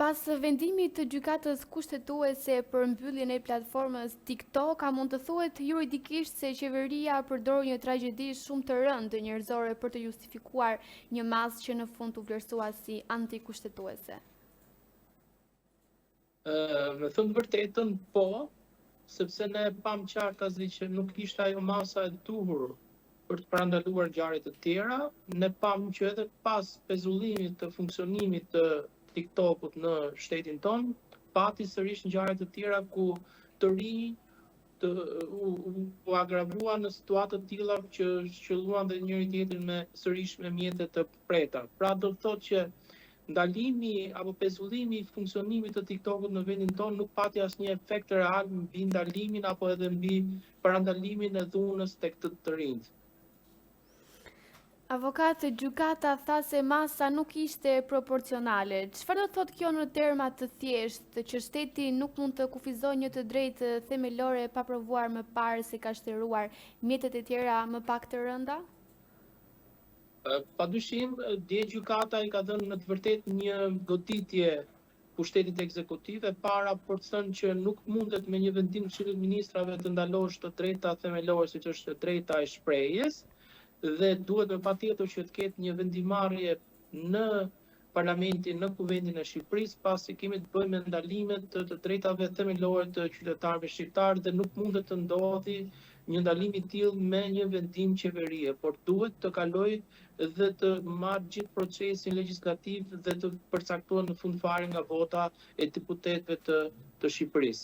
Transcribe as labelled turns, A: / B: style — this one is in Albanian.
A: Pas vendimit të Gjykatës Kushtetuese për mbylljen e platformës TikTok, a mund të thuhet juridikisht se qeveria përdori një tragjedi shumë të rëndë njerëzore për të justifikuar një masë që në fund u vlerësua si antikushtetuese?
B: Me thënë të vërtetën, po, sepse ne pamë qartazi që nuk ishte ajo masa e duhur për të parandaluar ngjarje të tjera. Ne pamë që edhe pas pezullimit të funksionimit të TikTokut në shtetin tonë, pati sërish ngjarje të tjera ku të rinj të u, u, u agravuan në situata të tilla që qëlluan dhe njëri tjetrin me sërish me mjete të preta. Pra do të thotë që ndalimi apo pezullimi i funksionimit të TikTokut në vendin tonë nuk pati asnjë efekt real mbi ndalimin apo edhe mbi parandalimin e dhunës tek të, të rinjtë.
A: Avokat, gjykata tha se masa nuk ishte proporcionale. Çfarë do të thotë kjo në terma të thjeshtë, që shteti nuk mund të kufizojë një të drejtë themelore pa provuar më parë se ka shteruar mjetet e tjera më pak të rënda?
B: Pa dyshim, dje gjykata i ka dhënë në të vërtetë një goditje pushtetit ekzekutiv e para për të thënë që nuk mundet me një vendim të Këshillit të Ministrave të ndalosh të drejta themelore siç është e drejta e shprehjes dhe duhet me patjetër që të ketë një vendimmarrje në parlamentin, në kuvendin e Shqipërisë, pasi kemi të bëjmë me ndalime të të drejtave themelore të qytetarëve shqiptarë dhe nuk mundet të ndodhi një ndalim i tillë me një vendim qeverie, por duhet të kalojë dhe të marrë gjithë procesin legjislativ dhe të përcaktohet në fund fare nga vota e deputetëve të, të Shqipërisë.